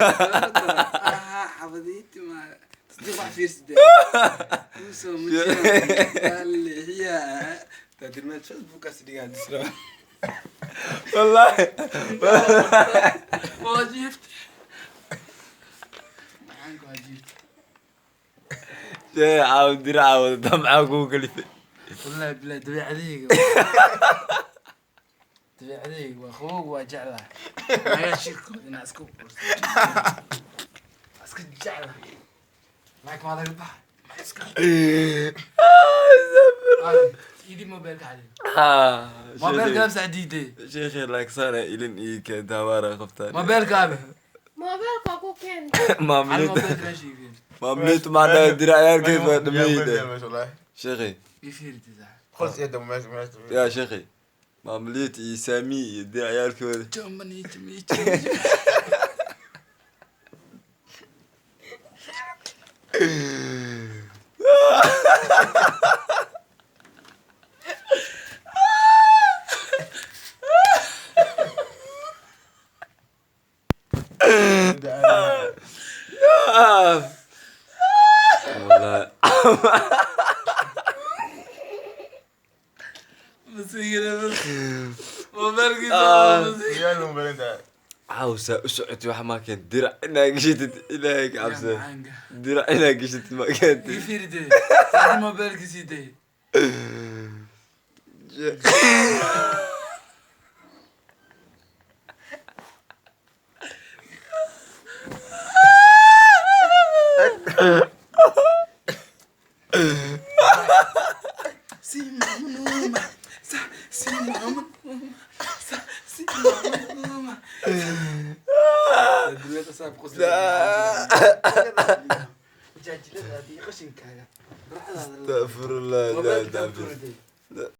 Aha, xabadiiti ma tasdiiq wax fiirsidee kuusoo mujina leexiyaa taadirmeed Facebookaas dhigaa disra. Wallahi. Waa jiift macaanka, waa jiift. Shee caaw diraca wadata, maxaa kugu kalifay? Wallahi bilahi, dabeecadahayga, dabeecadahayga waa qabowga, waa jeclahay nagaa shirkooda inaa iska urursan, iska jeclahay, laakiin waa laga baxa iska idi mobilka xadid mobilka labsa diiday. Sheekhi laagsana ilin ii keenta, habaara qabtaan. Mobilka aabe. Moobeelka ku keen. Hal Maamulita. Mobilka meesha ii keen. Maamulita maxaa dhahay? Diracyaalkeed waa dhameeyda, sheekhi. Ii fiirti sax. Yaa sheekhi, maamulita iyo saami iyo diracyaalkooda. Jamani jami jami. Wallahi. Masigina mobilkiisa. Ah. Cawsa u socotay, waxa maa keent dirac inaa gashatid? Ilaahay ka cabsada, dirac inaa gashatid maa keentay? Ii fiirti saadi mobilkiisii day. Si mamunuma sa si mamunuma sa si mamunuma. Astagfirullah.